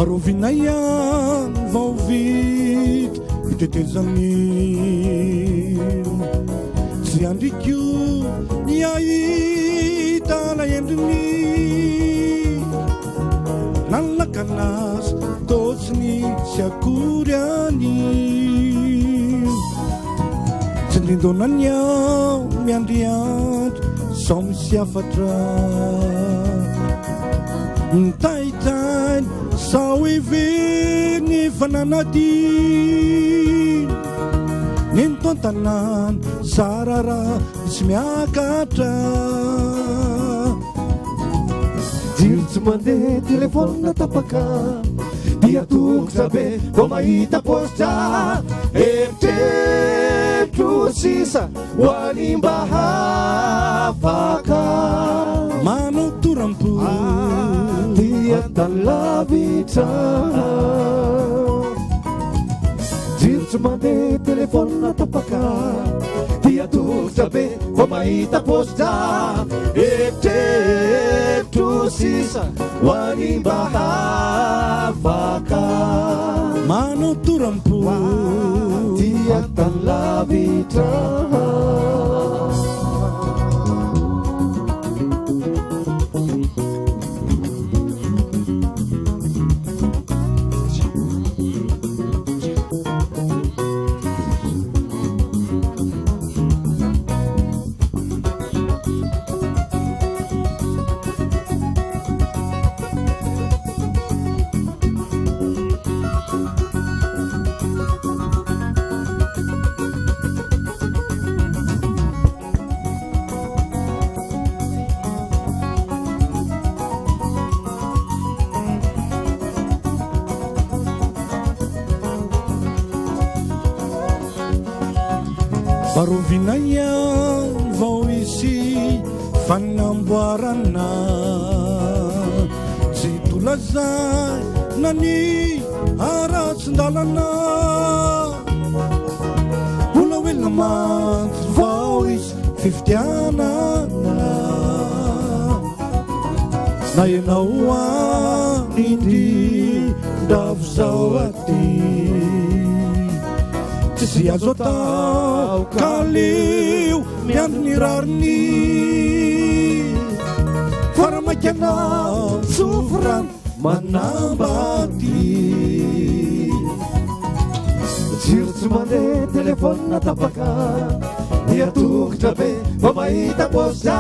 Mba roviana ihany vao vita io tetezana io. Tsy andriko ny hahita ilay endriny. Na ny lakana aza toa tsy nisy akory an'io. Tsindrin-daona ny ao miandriandry sao misy hafatra. Mitaintaina sao heveriny efa nanadino. Neny to an-tanàna zara raha misy miakatra. Jiro tsy mandeha, telefaonina tapaka, dia tongotra be vao mahita paositra. Eritreritro sisa ho any mba hafaka. Manao toram-po. Aty an-tany lavitra. Jiro tsy mandeha, telefaonina tapaka, dia tongotra be vao mahita paositra. Eritreritro sisa ho any mba hafaka. Manao toram-po. Aty an-tany lavitra. Barovina ihany vao hisy fanamboarana tsy tolazaina ny haratsin-dalana mbola ho ela mantsy vao hisy fifidianana na ianao any indrindra zao aty tsisy azo atao ka aleo miandry ny rariny fa raha maika anao tsofy rano manambady. Jiro tsy mandeha, telefaonina tapaka, dia tongotra be vao mahita paositra.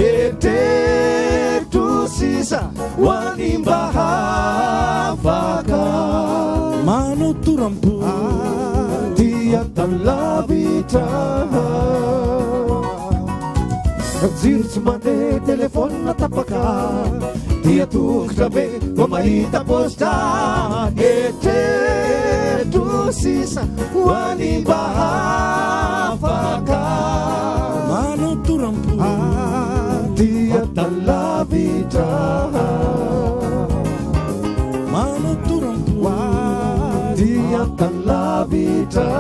Eritreritro sisa ho any mba hafaka. Manao toram-po. Aty an-tany lavitra. Jiro tsy mandeha, telefaonina tapaka, dia tongotra be vao mahita paositra. Eritreritro sisa ho any mba hafaka. Manao toram-po. Aty an-tany lavitra. Manao toram-po. Aty an-tany lavitra.